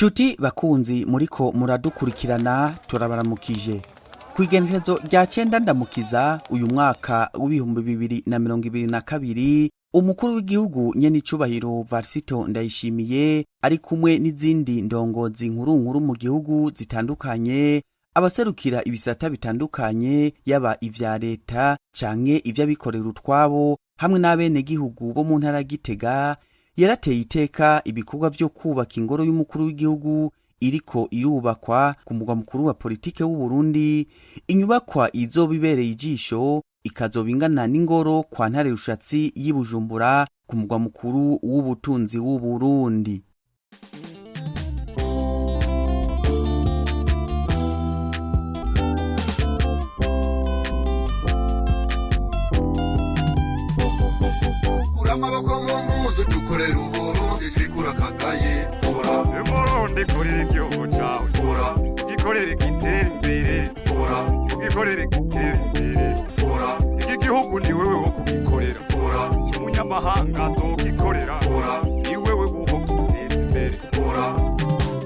Nshuti bakunzi muriko muradukurikirana, turabaramukije. Ku igenekerezo rya 9 Ndamukiza uyu mwaka w'2022, umukuru w'igihugu nyenicubahiro Varisito Ndayishimiye ari kumwe n'izindi ndongozi nkuru nkuru mu gihugu zitandukanye, abaserukira ibisata bitandukanye, yaba ivya leta canke ivy'abikorera utwabo, hamwe n'abenegihugu bo mu ntara ya Gitega, yarateye iteka ibikorwa vyo kubaka ingoro y'umukuru w'igihugu iriko irubakwa ku mugwa mukuru wa politike w'u Burundi, inyubakwa izoba ibereye ijisho, ikazoba ingana n'ingoro kwa Ntare Rushatsi y'i Bujumbura ku mugwa mukuru w'ubutunzi w'u Burundi. Kura amaboko mu mpuzu, dukorera Uburundi, twikura akagaye. Ora. Umurundi, korera igihugu cawe. Ora. Gikorere gitera imbere. Ora. Ugikorere gitera imbere. Ora. Iki gihugu ni wewe wo kugikorera. Ora. Si umunyamahanga azogikorera. Ora. Ni wewe woho giteza imbere. Ora.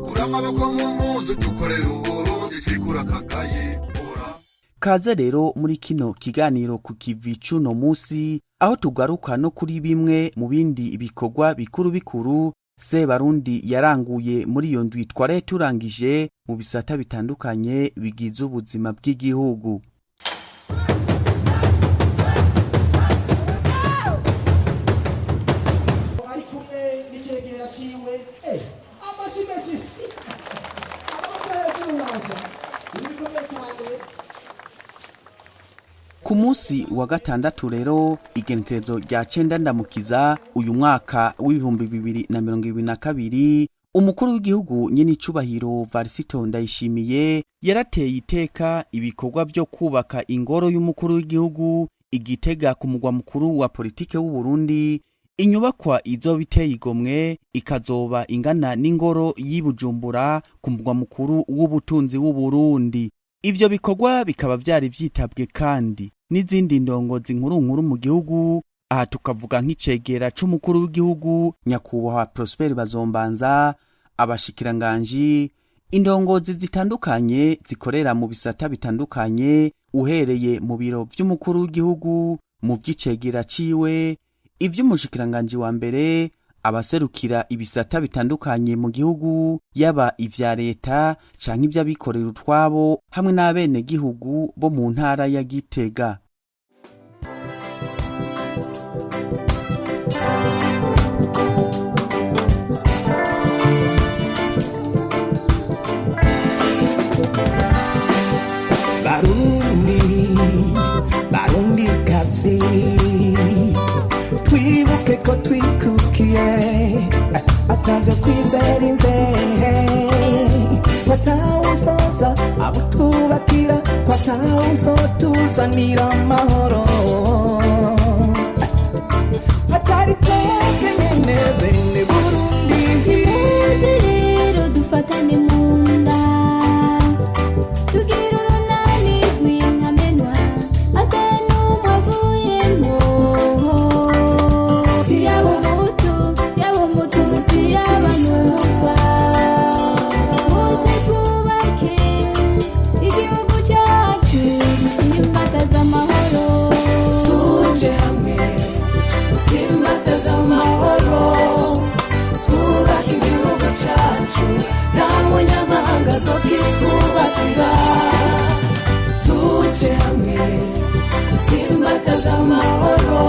Kura amaboko mu mpuzu, dukorera Uburundi, twikura akagaye. Ora. Kaze rero muri kino kiganiro ku kivi c'uno musi, aho tugaruka no kuri bimwe mu bindi bikorwa bikuru bikuru Sebarundi yaranguye muri iyo ndwi twaraye turangije mu bisata bitandukanye bigize ubuzima bw'igihugu. Ari kumwe n'icegera ciwe. Amashi menshi, amaboko hejuru, yaje ibi bikomeye cyane. Ku munsi wa gatandatu rero, igenekerezo rya 9 Ndamukiza uyu mwaka w'2022, umukuru w'igihugu nyenicubahiro Varisito Ndayishimiye yarateye iteka ibikorwa vyo kubaka ingoro y'umukuru w'igihugu Igitega ku mugwa mukuru wa politike w'u Burundi, inyubakwa izoba iteye igomwe, ikazoba ingana n'ingoro y'i Bujumbura ku mugwa mukuru w'ubutunzi w'u Burundi. Ivyo bikorwa bikaba vyari vyitabwe kandi n'izindi ndongozi nkuru nkuru mu gihugu. Aha tukavuga nk'icegera c'umukuru w'igihugu nyakubahwa Prosper Bazombanza, abashikiranganji, indongozi zitandukanye zikorera mu bisata bitandukanye, uhereye mu biro vy'umukuru w'igihugu, mu vy'icegera ciwe, ivy'umushikiranganji wa mbere, abaserukira ibisata bitandukanye mu gihugu, yaba ivya leta canke ivy'abikorera utwabo, hamwe n'abenegihugu bo mu ntara ya Gitega. Barundi, Barundi kazi, twibuke ko twikukiye, atavyo kwizera inzehe, ko atawuzoza abutwubakira, ko atawuzotuzanira amahoro atari twebwe nyene bene Burundi. Muze rero dufatane mu nda, tugira urunani rw'intamenwa ata n'umwe avuyemo, yaba umuhutu, yaba umututsi, yaba n'umutwa. Muze twubake igihugu cyacu, dutsimbataze amahoro. Tuje hamwe dutsimbataze amahoro, twubake igihugu cyacu, nta munyamahanga azokitwubakira. Tuje hamwe dutsimbataze amahoro,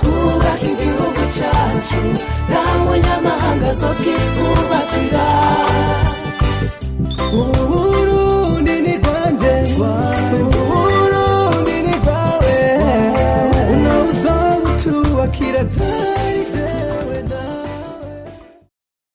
twubake igihugu cyacu, nta munyamahanga azokitwubakira. Uburundi ni bwanje, Uburundi ni bwawe, unawuzobutubakira atari jewe nawe.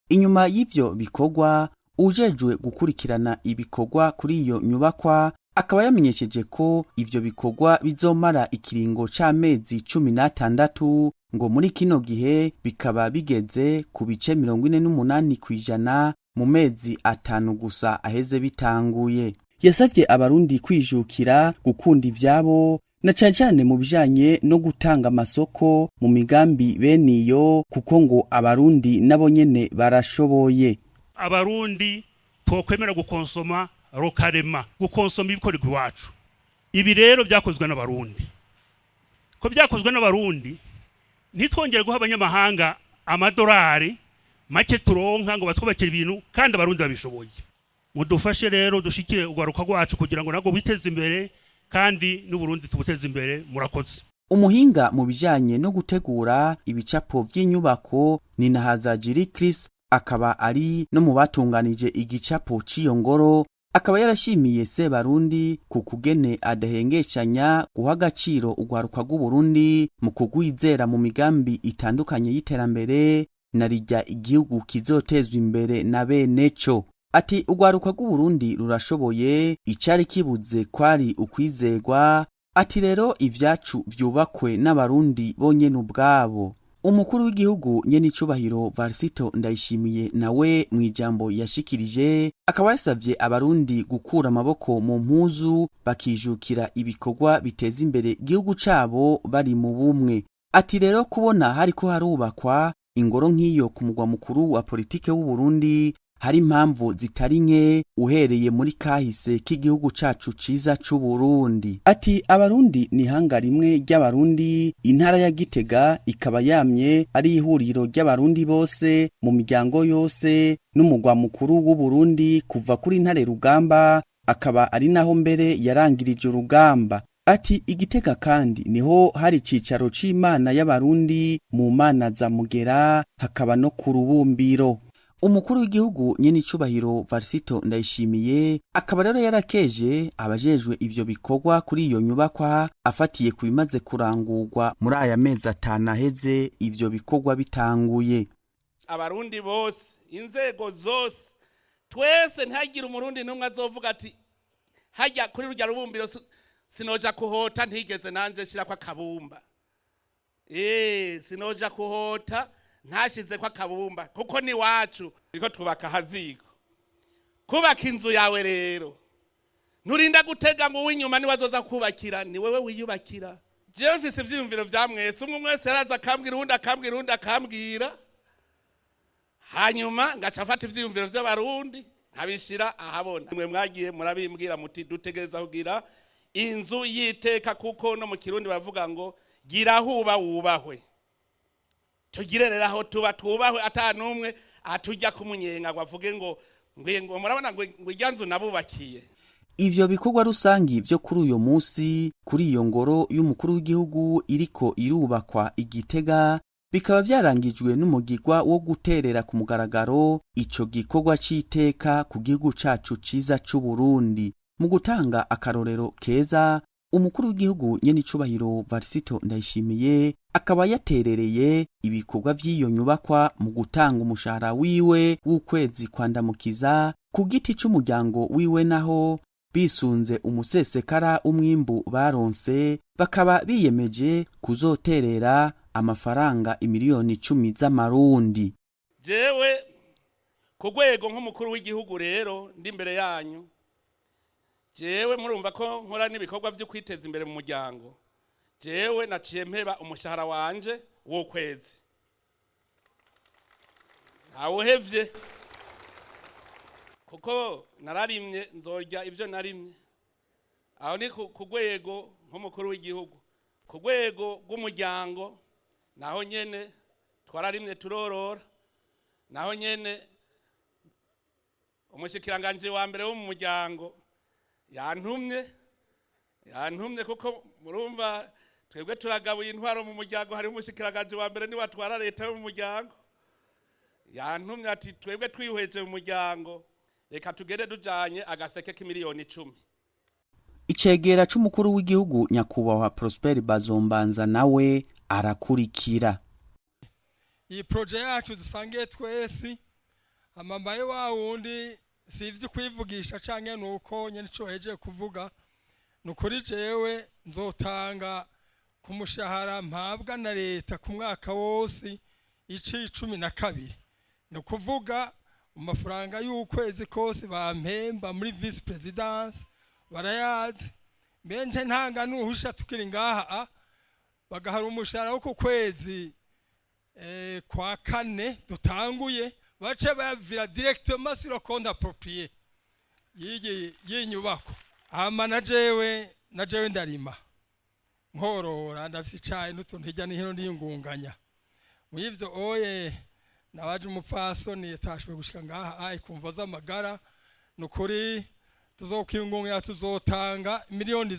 Inyuma y'ivyo bikorwa, ujejwe gukurikirana ibikorwa kuri iyo nyubakwa akaba yamenyesheje ko ivyo bikorwa bizomara ikiringo c'amezi 16, ngo muri kino gihe bikaba bigeze ku bice 48% mu mezi 5 gusa aheze bitanguye. Yasavye Abarundi kwijukira gukunda ivyabo, na cane cane mu bijanye no gutanga amasoko mu migambi bene iyo, kuko ngo Abarundi nabo nyene barashoboye. Abarundi twokwemera gukonsoma localement, gukonsoma ibikorerwa iwacu. Ibi rero byakozwe n'Abarundi, ko byakozwe n'Abarundi, ntitwongere guha abanyamahanga amadolari make turonka ngo batwubakire ibintu kandi Abarundi babishoboye. Mudufashe rero dushikire urwaruka rwacu kugira ngo nabwo witeze imbere kandi n'Uburundi tubuteze imbere. Murakoze. Umuhinga mu bijanye no gutegura ibicapo vy'inyubako ni Nahazajiri Chris, akaba ari no mu batunganije igicapo c'iyo ngoro, akaba yarashimiye Sebarundi ku kugene adahengeshanya guha agaciro urwaruka rw'Uburundi mu kugwizera mu migambi itandukanye y'iterambere, na rijya igihugu kizotezwa imbere na bene co. Ati urwaruka rw'Uburundi rurashoboye, icari kibuze kwari ukwizegwa. Ati rero ivyacu vyubakwe n'Abarundi bonyene ubwabo. Umukuru w'igihugu nyenicubahiro Varisito Ndayishimiye nawe mu ijambo yashikirije akaba yasavye Abarundi gukura amaboko mu mpuzu, bakijukira ibikorwa biteza imbere igihugu cabo bari mu bumwe. Ati rero kubona hariko harubakwa ingoro nk'iyo ku mugwa mukuru wa politike w'Uburundi, hari impamvu zitari nke uhereye muri kahise k'igihugu cacu ciza c'Uburundi. Ati Abarundi ni hanga rimwe ry'Abarundi, intara ya Gitega ikaba yamye ari ihuriro ry'Abarundi bose mu miryango yose, n'umugwa mukuru w'Uburundi kuva kuri Ntare Rugamba, akaba ari naho mbere yarangirije urugamba. Ati Igitega kandi niho hari icicaro c'Imana y'Abarundi mu mana za Mugera, hakaba no ku rubumbiro. Umukuru w'igihugu nyenicubahiro Varisito Ndayishimiye akaba rero yarakeje abajejwe ivyo bikorwa kuri iyo nyubakwa, afatiye ku bimaze kurangurwa muri aya mezi 5 aheze ivyo bikorwa bitanguye. Abarundi bose, inzego zose, twese, ntihagire Umurundi n'umwe azovuga ati hajya kuri rujya rubumbiro sinoja kuhota ntigeze nanje shirako akabumba. Sinoja kuhota ntashize ko akabumba, kuko ni wacu. Riko twubaka haziko kubaka inzu yawe rero, nturinda gutega ngo uw'inyuma niwe azoza kubakira, ni wewe wiyubakira. Jewe mfise ivyiyumviro vya mwese, umwe mwese yaraza akambwira, uwundi akambwira, uwundi akambwira, hanyuma ngaca mfata ivyiyumviro vy'Abarundi nkabishira ahabona. Mwe mwagiye murabimbwira muti dutegereza kugira inzu y'iteka, kuko no mu Kirundi bavuga ngo gira huba wubahwe. Tugire rero aho tuba twubahwe, ata n'umwe atujya kumunyenga ngo avuge ngo ngo murabona ngo irya nzu nabubakiye. Ivyo bikorwa rusangi vyo kuri uyo musi kuri iyo ngoro y'umukuru w'igihugu iriko irubakwa Igitega bikaba vyarangijwe n'umugigwa wo guterera ku mugaragaro ico gikorwa c'iteka ku gihugu cacu ciza c'Uburundi. Mu gutanga akarorero keza, umukuru w'igihugu nyenicubahiro Varisito Ndayishimiye akaba yaterereye ibikorwa vy'iyo nyubakwa mu gutanga umushahara wiwe w'ukwezi kwa Ndamukiza ku giti c'umuryango wiwe, naho bisunze umusesekara umwimbu baronse bakaba biyemeje kuzoterera amafaranga 10 miliyoni z'amarundi. Jewe ku rwego nk'umukuru w'igihugu rero ndi imbere yanyu, jewe murumva ko nkora n'ibikorwa byo kwiteza imbere mu muryango. Jewe naciye mpeba umushahara wanje w'ukwezi, ntawuhevye, kuko nararimye, nzorya ibyo narimye. Aho ni ku rwego nk'umukuru w'igihugu. Ku rwego rw'umuryango naho nyene twararimye, turorora. Naho nyene umushikiranganji wa mbere wo mu muryango yantumye, kuko murumva twebwe turagabuye intwaro mu muryango, hariho umushikiranganji wa mbere niwe atwara leta yo mu muryango. Yantumye ati twebwe twihweje mu muryango, reka tugende tujanye agaseke k'10 miliyoni. Icegera c'umukuru w'igihugu nyakubahwa Prosper Bazombanza nawe arakurikira. Iyi projet yacu dusangiye twese, amambaye wa wundi si ivyo kwivugisha canke nuko nyene ico hejeje kuvuga. Ni ukuri, jewe nzotanga ku mushahara mpabwa na leta ku mwaka wose ici 12, ni ukuvuga mu mafaranga y'ukwezi kose bampemba muri vice présidence barayazi. Mbenje ntanga nuhusha tukiri ngaha, bagahara umushahara wo ku kwezi kwa kane dutanguye. Bace bayavira directement sur le compte approprié y'iyi nyubako. Hama na jewe ndarima, nkorora, ndafise icayi n'utuntu hirya no hino, ndiyungunganya muri ivyo. Oye, nabaje umupfasoni yatashoboye gushika ngaha ayi kumva z'amagara. Nukuri tuzokwiyungunganya, tuzotanga 5 miliyoni,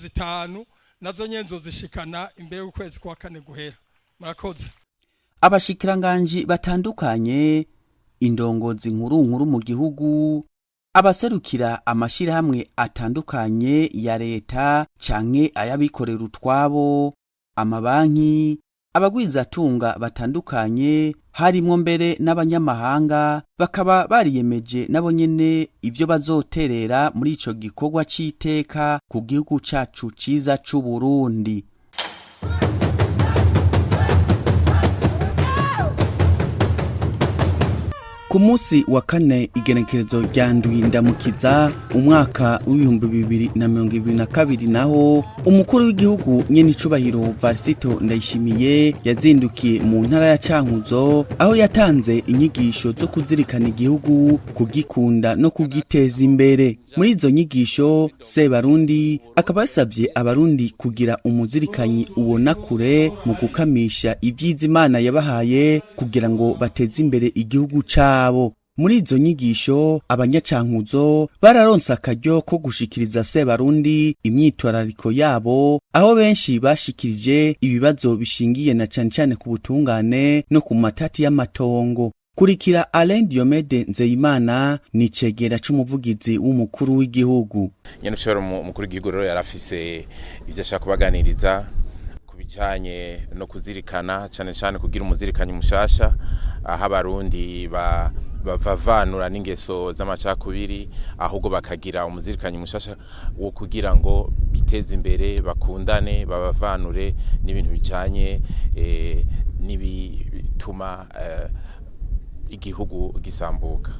nazo nyene nzozishikana imbere y'ukwezi kwa kane guhera. Murakoze. Abashikiranganji batandukanye, indongozi nkuru nkuru mu gihugu, abaserukira amashirahamwe atandukanye ya leta canke ay'abikorera utwabo, amabanki, abagwizatunga batandukanye, harimwo mbere n'abanyamahanga, bakaba bariyemeje nabo nyene ivyo bazoterera muri ico gikorwa c'iteka ku gihugu cacu ciza c'Uburundi. Ku munsi wa kane, igenekerezo rya 7 Ndamukiza umwaka w'2022, naho umukuru w'igihugu nyene icubahiro Varisito Ndayishimiye yazindukiye mu ntara ya Cankuzo, aho yatanze inyigisho zo kuzirikana igihugu, kugikunda no kugiteza imbere. Muri izo nyigisho, Sebarundi akaba yasabye abarundi kugira umuzirikanyi ubona kure mu gukamisha ibyiza Imana yabahaye kugira ngo bateze imbere igihugu cabo. Muri izo nyigisho, abanyacankuzo bararonse akaryo ko gushikiriza Sebarundi imyitwarariko yabo, aho benshi bashikirije ibibazo bishingiye na cane cane ku butungane no ku matati y'amatongo. Kurikira Alain Diomede Nzeyimana, ni cegera c'umuvugizi w'umukuru w'igihugu. Nyene ushobora umukuru w'igihugu rero yarafise ivyo ashaka kubaganiriza ku bijanye no kuzirikana, cane cane kugira umuzirikanyi mushasha, aho abarundi bavanura n'ingeso z'amacakubiri, ahubwo bakagira umuzirikanyi mushasha wo kugira ngo biteze imbere, bakundane, babavanure n'ibintu bijanye n'ibituma igihugu gisambuka.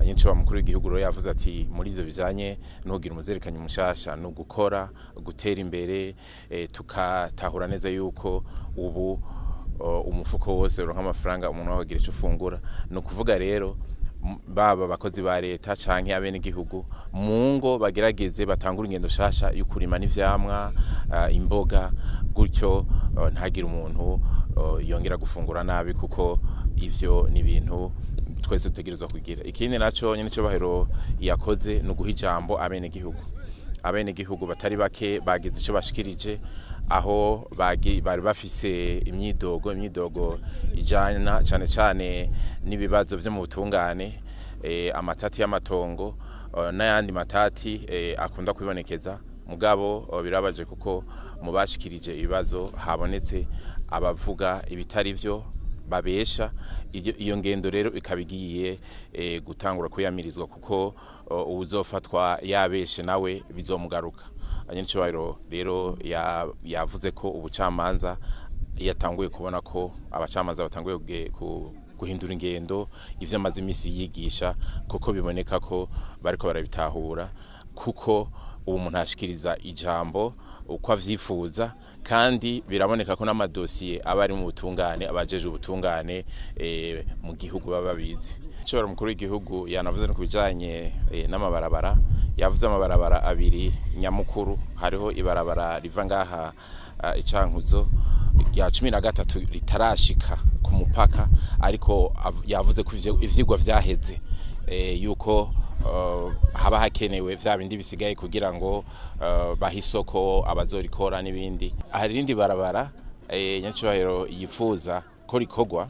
Anyinshi wa mukuru w'igihugu rero yavuze ati muri ivyo bijanye no kugira umuzirikanyi mushasha no gukora, gutera imbere, tukatahura neza yuko ubu umufuko wose uronka amafaranga, umuntu wagira ico ufungura. Ni ukuvuga rero baba abakozi ba leta canke abenegihugu mu ngo bagerageze batangura ingendo shasha yo kurima n'ivyamwa, imboga, gutyo ntagire umuntu yongera gufungura nabi, kuko ivyo ni ibintu twese dutegerezwa kugira. Ikindi naco nyene cyubahiro yakoze ni uguha ijambo abenegihugu. Abenegihugu batari bake bagize ico bashikirije, aho bari bafise imyidogo ijana cane cane n'ibibazo vyo mu butungane, amatati y'amatongo, n'ayandi matati akunda kwibonekeza. Mugabo birabaje kuko mu bashikirije ibibazo habonetse abavuga ibitari vyo, babesha. Iyo ngendo rero ikaba igiye gutangura kuyamirizwa, kuko uwuzofatwa yabeshe nawe bizomugaruka. Nyenicubahiro rero yavuze ko ubucamanza yatanguye kubona ko abacamanza batanguye guhindura ingendo, ivyo amaze imisi yigisha, kuko biboneka ko bariko barabitahura, kuko ubu umuntu ashikiriza ijambo uko avyifuza, kandi biraboneka ko n'amadosiye aba ari mu butungane, abajeje ubutungane mu gihugu baba babizi. Nshobora umukuru w'igihugu yanavuze no kubijanye n'amabarabara. Yavuze amabarabara abiri nyamukuru. Hariho ibarabara riva ngaha icankuzo rya 13 ritarashika ku mupaka, ariko yavuze ko ivyigwa vyaheze, yuko haba hakenewe vya bindi bisigaye kugira ngo bahe isoko abazorikora n'ibindi. Hari irindi barabara nyacyubahiro yifuza ko rikorwa.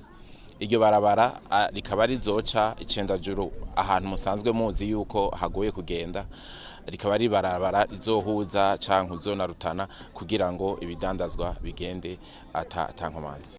Iryo barabara rikaba rizoca icendajuru, ahantu musanzwe muzi yuko hagoye kugenda, rikaba ari ibarabara rizohuza Cankuzo na Rutana kugira ngo ibidandazwa bigende ata nkomanzi.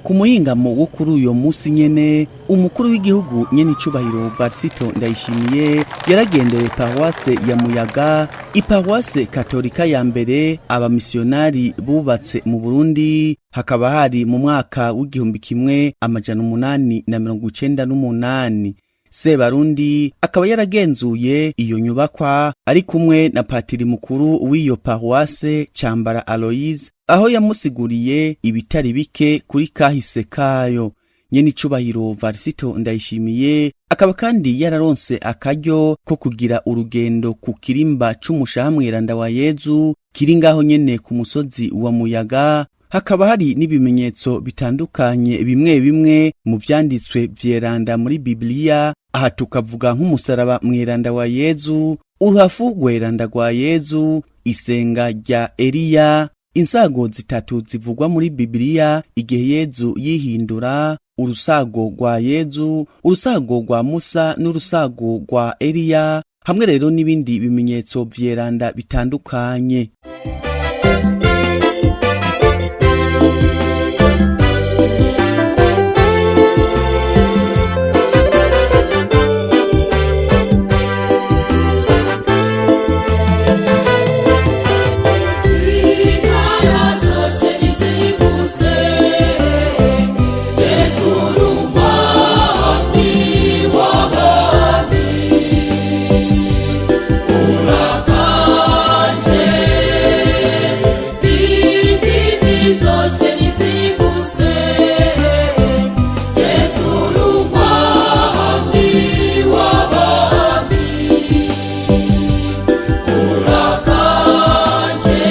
Ku muhingamo wo kuri uyo munsi nyene, umukuru w'igihugu nyene icubahiro Varisito Ndayishimiye yaragendeye paruwase ya Muyaga, iparuwase katolika ya mbere abamisiyonari bubatse mu Burundi. Hakaba hari mu mwaka w'1898. Sebarundi akaba yaragenzuye iyo nyubakwa ari kumwe na patiri mukuru w'iyo paruwase, Cambara Aloise, aho yamusiguriye ibitari bike kuri kahise kayo. Nyenicubahiro Varisito Ndayishimiye akaba kandi yararonse akaryo ko kugira urugendo ku kirimba c'umushaha mweranda wa Yezu kiri ngaho nyene ku musozi wa Muyaga. Hakaba hari n'ibimenyetso bitandukanye bimwe bimwe mu vyanditswe vyeranda muri Bibiliya. Aha tukavuga nk'umusaraba mweranda wa Yezu, uruhafu rweranda rwa Yezu, isenga rya Eliya, insago zitatu zivugwa muri Bibiliya igihe Yezu yihindura, urusago rwa Yezu, urusago rwa Musa n'urusago rwa Eliya, hamwe rero n'ibindi bimenyetso vyeranda bitandukanye. Intara zose nizigusenge, Yesu uri umwami w'abami. Urakanje, indimi zose nizigusenge, Yesu uri umwami w'abami. Urakanje,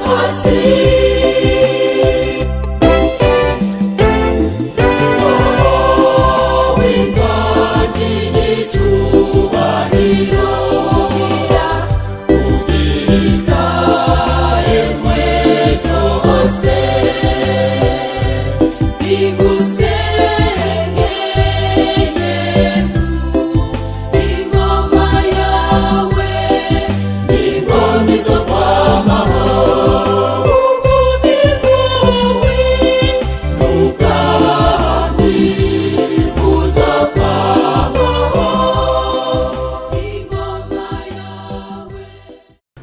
Hasi.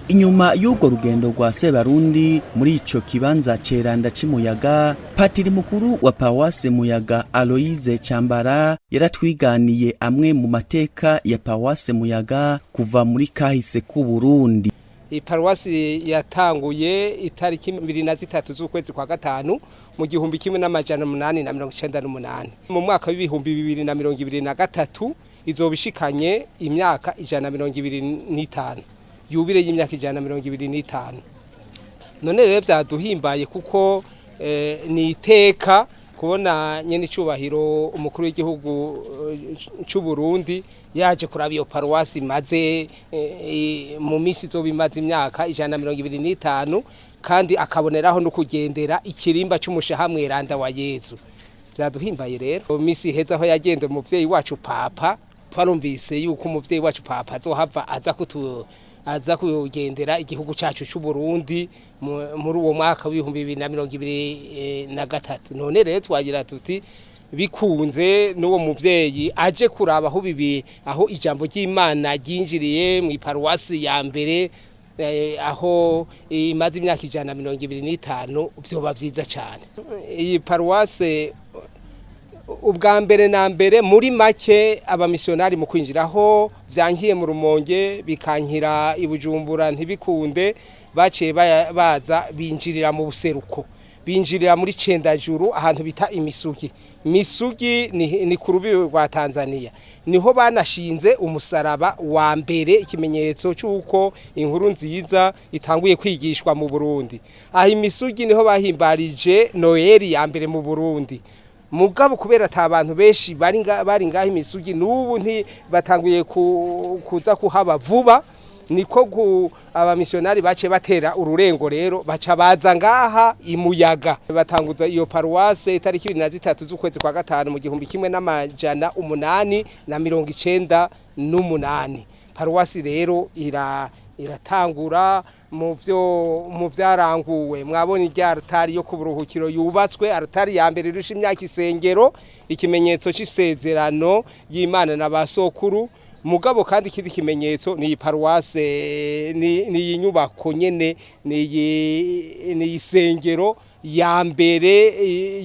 Inyuma y'urwo rugendo rwa Sebarundi muri ico kibanza ceranda c'Imuyaga, patiri mukuru wa Paruwase Muyaga Aloise Cambara yaratwiganiye amwe mu mateka ya Paruwase Muyaga kuva muri kahise k'u Burundi. Iyi paruwasi yatanguye itariki 23 z'ukwezi kwa gatanu mu 1898. Mu mwaka w'2023 izoba ishikanye imyaka 125, yubile y'imyaka 125. None rero vyaduhimbaye kuko ni iteka kubona nyene icubahiro umukuru w'igihugu c'u Burundi yaje kuraba iyo paruwasi imaze mu minsi izoba imaze imyaka 125, kandi akaboneraho no kugendera ikirimba c'umushaha mweranda wa Yezu. Vyaduhimbaye rero. Mu minsi iheze aho yagenda umuvyeyi wacu Papa, twarumvise yuko umuvyeyi wacu Papa azohava aza kutu aza kugendera igihugu cyacu cy'u Burundi muri uwo mwaka w'2023. None rero twagira tuti bikunze n'uwo muvyeyi aje kuraba aho bibi aho ijambo ry'Imana ryinjiriye mu iparuwasi ya mbere, aho imaze imyaka 125, vyoba vyiza cyane. Iyi paruwase ubwa mbere na mbere muri make abamisiyonari mu kwinjiraho vyankiye mu Rumonge, bikankira i Bujumbura ntibikunde, baciye baza binjirira mu buseruko, binjirira muri Cendajuru ahantu bita Imisugi. Misugi ni ku rubibe rwa Tanzania, niho banashinze umusaraba wa mbere, ikimenyetso cy'uko inkuru nziza itanguye kwigishwa mu Burundi. Aho Imisugi niho bahimbarije Noeli ya mbere mu Burundi. Mugabo kubera ata bantu benshi bari ngaho Imisugi, n'ubu ntibatanguye kuza kuhaba vuba, niko abamisiyonari bace batera ururengo rero baca baza ngaha Imuyaga, batanguza iyo paruwase itariki 23 z'ukwezi kwa gatanu mu 1898. Paruwasi rero Iratangura mu byo mu byaranguwe, mwabona irya altari yo ku buruhukiro yubatswe, altari ya mbere irusha imyaka isengero, ikimenyetso c'isezerano y'Imana na basokuru. Mugabo kandi ikindi kimenyetso ni paruwase, ni iyi nyubako nyene, ni isengero ya mbere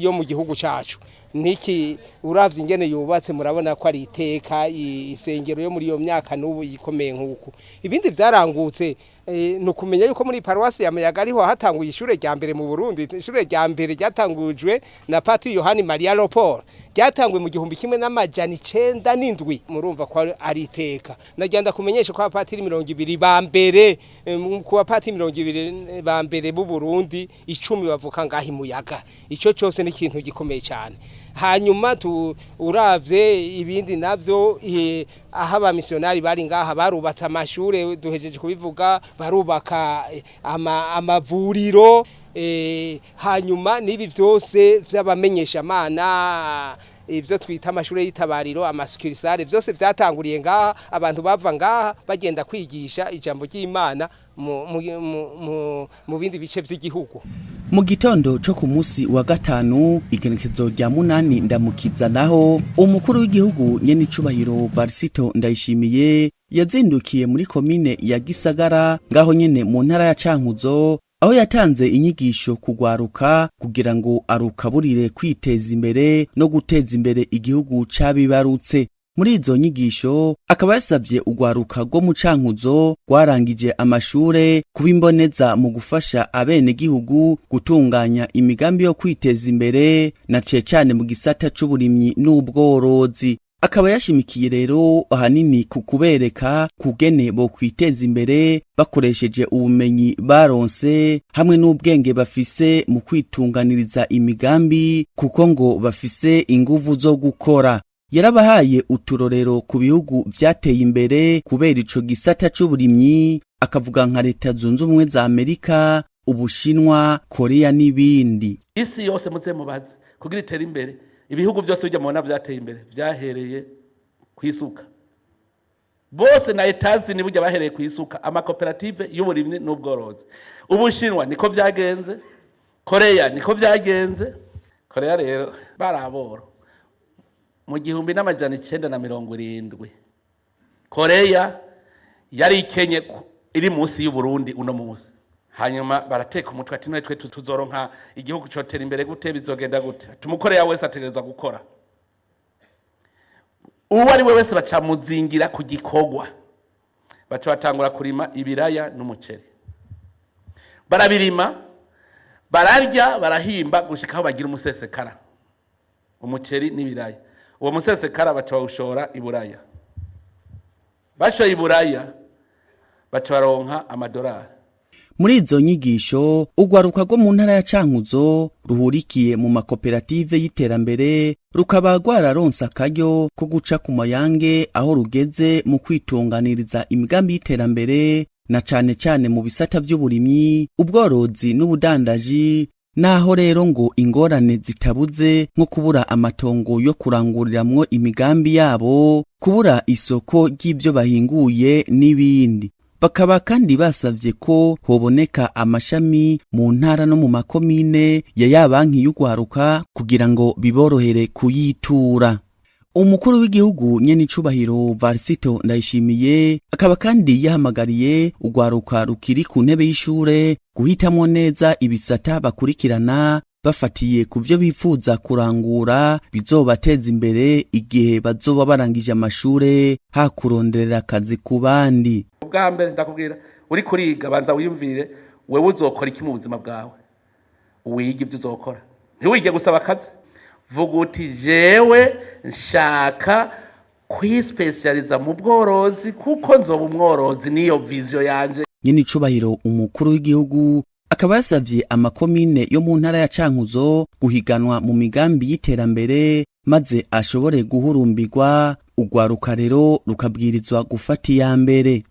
yo mu gihugu cacu. Niki uravye ingene yubatse, murabona ko ari iteka, isengero yo muri iyo myaka n'ubu ikomeye nk'uku. Ibindi vyarangutse ni ukumenya yuko muri paruwasi ya Muyaga ariho hatanguye ishure rya mbere mu Burundi. Ishure rya mbere ryatangujwe na Patiri Yohani Maria Lopor, ryatanguye mu 1907. Murumva ko ari iteka. Nagenda kumenyesha ko abapatiri 20 ba mbere, ku bapatiri 20 ba mbere b'u Burundi, 10 bavuka ngaho Muyaga. Ico cyose ni ikintu gikomeye cyane. Hanyuma uravye ibindi navyo, aho abamisiyonari bari ngaha barubatse amashure, duhejeje kubivuga, barubaka amavuriro. Hanyuma n'ibi vyose vy'abamenyeshamana, ivyo twita amashure y'itabariro, amasukurisare, vyose vyatanguriye ngaha. Abantu bava ngaha bagenda kwigisha ijambo ry'Imana mu bindi bice vy'igihugu. Mu gitondo co ku musi wa gatanu, igenekezo rya 8 Ndamukiza, naho umukuru w'igihugu nyenicubahiro Varisito Ndayishimiye yazindukiye muri komine ya Gisagara, ngaho nyene mu ntara ya Cankuzo, aho yatanze inyigisho kugwaruka kugira ngo arukaburire kwiteza imbere no guteza imbere igihugu cabibarutse. Muri izo nyigisho akaba yasabye ugwaruka rwo mu Cankuzo rwarangije amashure kubimboneza mu gufasha abenegihugu gutunganya imigambi yo kwiteza imbere, na cane mu gisata c'uburimyi n'ubworozi. Akaba yashimikiye rero ahanini ku kubereka kugene bo kwiteza imbere bakoresheje ubumenyi baronse hamwe n'ubwenge bafise mu kwitunganiriza imigambi, kuko ngo bafise inguvu zo gukora. Yarabahaye uturorero ku bihugu vyateye imbere kubera ico gisata c'uburimyi, akavuga nka Leta Zunze Ubumwe za Amerika, Ubushinwa, Korea n'ibindi. Isi yose muze mubaze kugira itere imbere, ibihugu vyose bijya mubona vyateye imbere vyahereye kwisuka bose, na etazi ni burya bahereye kwisuka, amakoperative y'uburimyi n'ubworozi. Ubushinwa niko vyagenze, Korea niko vyagenze. Korea rero baraboro mu 1970, Korea yari ikenye iri munsi y'u Burundi uno munsi. Hanyuma barateka umutwe ati none twe tuzoronka igihugu cotera imbere gute, bizogenda gute? Tumukoreya wese ategerezwa gukora, uwo ari we wese bacamuzingira ku gikorwa. Baca batangura kurima ibiraya n'umuceri, barabirima, bararya, barahimba gushika aho bagira umusesekara, umuceri n'ibiraya. Uwo musesekara baca bawushora iburaya, bashoye iburaya baca baronka amadolari. Muri izo nyigisho ugwaruka rwo mu ntara ya Cankuzo ruhurikiye mu makoperative y'iterambere rukaba rwararonse akaryo ko guca ku mayange aho rugeze mu kwitunganiriza imigambi y'iterambere, na cane cane mu bisata vy'uburimyi, ubworozi n'ubudandaji. Naho rero ngo ingorane zitabuze, nko kubura amatongo yo kuranguriramwo imigambi yabo, kubura isoko ry'ibyo bahinguye n'ibindi. Bakaba kandi basavye ko hoboneka amashami mu ntara no mu makomine ya ya banki y'ugwaruka kugira ngo biborohere kuyitura. Umukuru w'igihugu nyenicubahiro Varisito Ndayishimiye akaba kandi yahamagariye ugwaruka rukiri ku ntebe y'ishure guhitamwo neza ibisata bakurikirana bafatiye ku vyo bifuza kurangura bizobateza imbere igihe bazoba barangije amashure, hakuronderera akazi ku bandi. Ubwa mbere ndakubwira, uri kuriga banza wiyumvire wewe uzokora iki mu buzima bwawe, wige ibyo uzokora, ntiwige gusaba akazi. Vuga uti jewe nshaka kwispecializa mu bworozi kuko nzoba umworozi, niyo vision yanje. Nyenicubahiro umukuru w'igihugu akaba yasavye amakomine yo mu ntara ya Cankuzo guhiganwa mu migambi y'iterambere maze ashobore guhurumbirwa. Ugwaruka rero rukabwirizwa gufata iya mbere.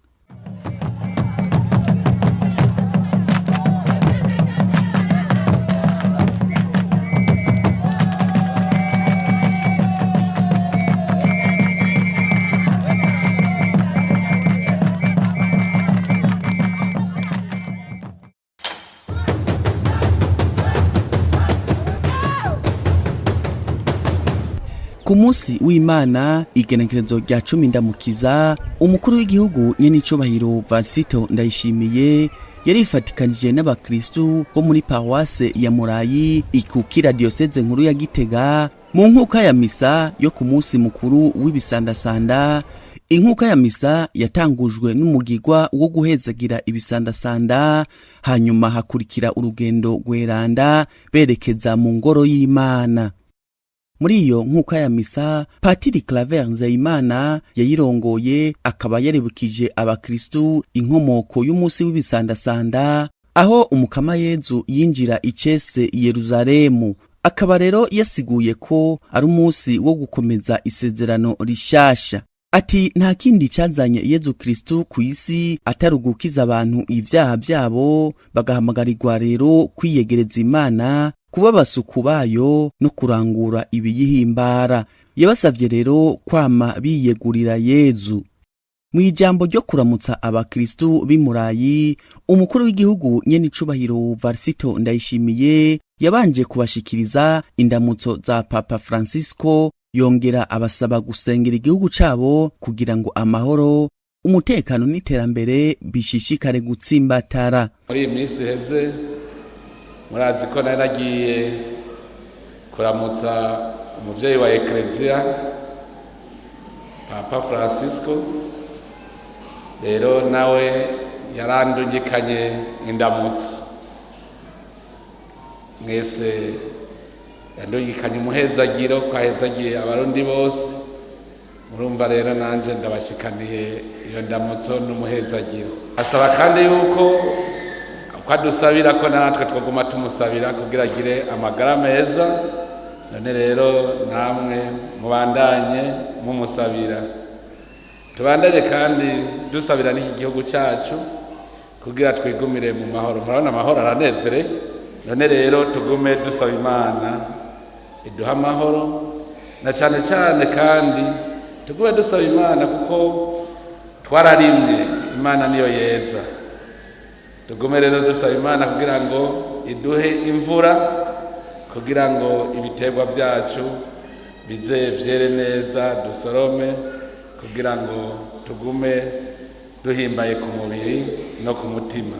Ku munsi w'Imana, igenekerezo rya 10 Ndamukiza, umukuru w'igihugu nyenicubahiro Varisito Ndayishimiye yarifatikanije n'abakristu bo muri paruwase ya Murayi ikukira diyoseze nkuru ya Gitega mu nkuka ya misa yo ku munsi mukuru w'ibisandasanda. Inkuka ya misa yatangujwe n'umugigwa wo guhezagira ibisandasanda, hanyuma hakurikira urugendo rweranda berekeza mu ngoro y'Imana. Muri iyo nkuka ya misa, Patiri Claver Nzeyimana yayirongoye, akaba yaribukije abakristu inkomoko y'umunsi w'ibisandasanda, aho umukama Yezu yinjira icese i Yeruzalemu. Akaba rero yasiguye ko ari umunsi wo gukomeza isezerano rishasha. Ati nta kindi cazanye Yezu Kristu ku isi atari ugukiza abantu ibyaha byabo, bagahamagarirwa rero kwiyegereza Imana, kuba abasuku bayo no kurangura ibiyihimbara. Yabasavye rero kwama biyegurira Yezu. Mu ijambo ryo kuramutsa abakristu b'Imurayi, umukuru w'igihugu nyenicubahiro Varisito Ndayishimiye yabanje kubashikiriza indamutso za Papa Francisco, yongera abasaba gusengera igihugu cabo kugira ngo amahoro, umutekano n'iterambere bishishikare gutsimbatara. Muri iyi minsi iheze murazi ko nari nagiye kuramutsa umuvyeyi wa Ekereziya, Papa Francisco. Rero nawe yarandungikanye indamutso mwese, yandungikanye umuhezagiro ko ahezagiye Abarundi bose. Murumva rero nanje ndabashikaniye iyo ndamutso n'umuhezagiro. Asaba kandi yuko uko adusabira ko natwe twaguma tumusabira kugira agire amagara meza. None rero namwe mubandanye mumusabira, tubandanye kandi dusabira n'iki gihugu cyacu kugira twigumire mu mahoro. Murabona amahoro aranezereye. None rero tugume dusaba Imana iduha amahoro, na cyane cyane kandi tugume dusaba Imana kuko twararimwe, Imana niyo yeza. Tugume rero dusaba Imana kugira ngo iduhe imvura, kugira ngo ibiterwa byacu bize vyere neza, dusorome, kugira ngo tugume duhimbaye ku mubiri no ku mutima.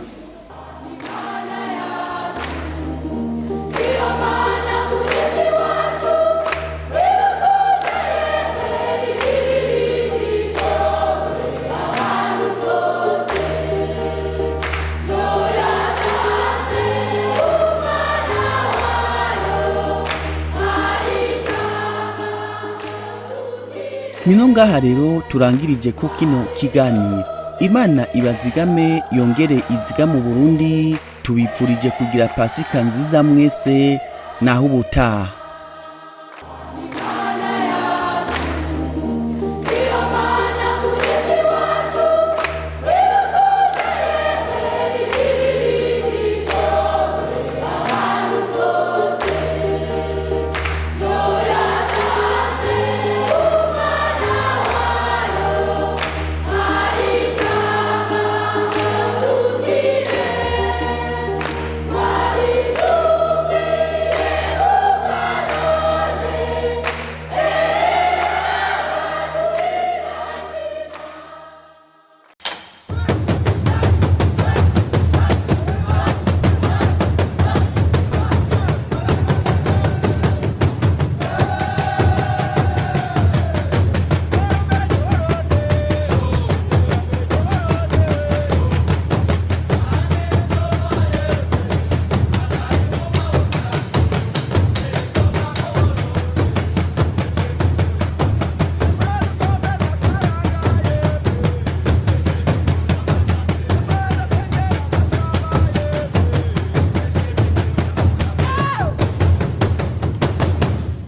Nino ngaha rero turangirije ko kino kiganiro. Imana ibazigame yongere izigame Burundi. Tubipfurije kugira Pasika nziza mwese, naho ubutaha.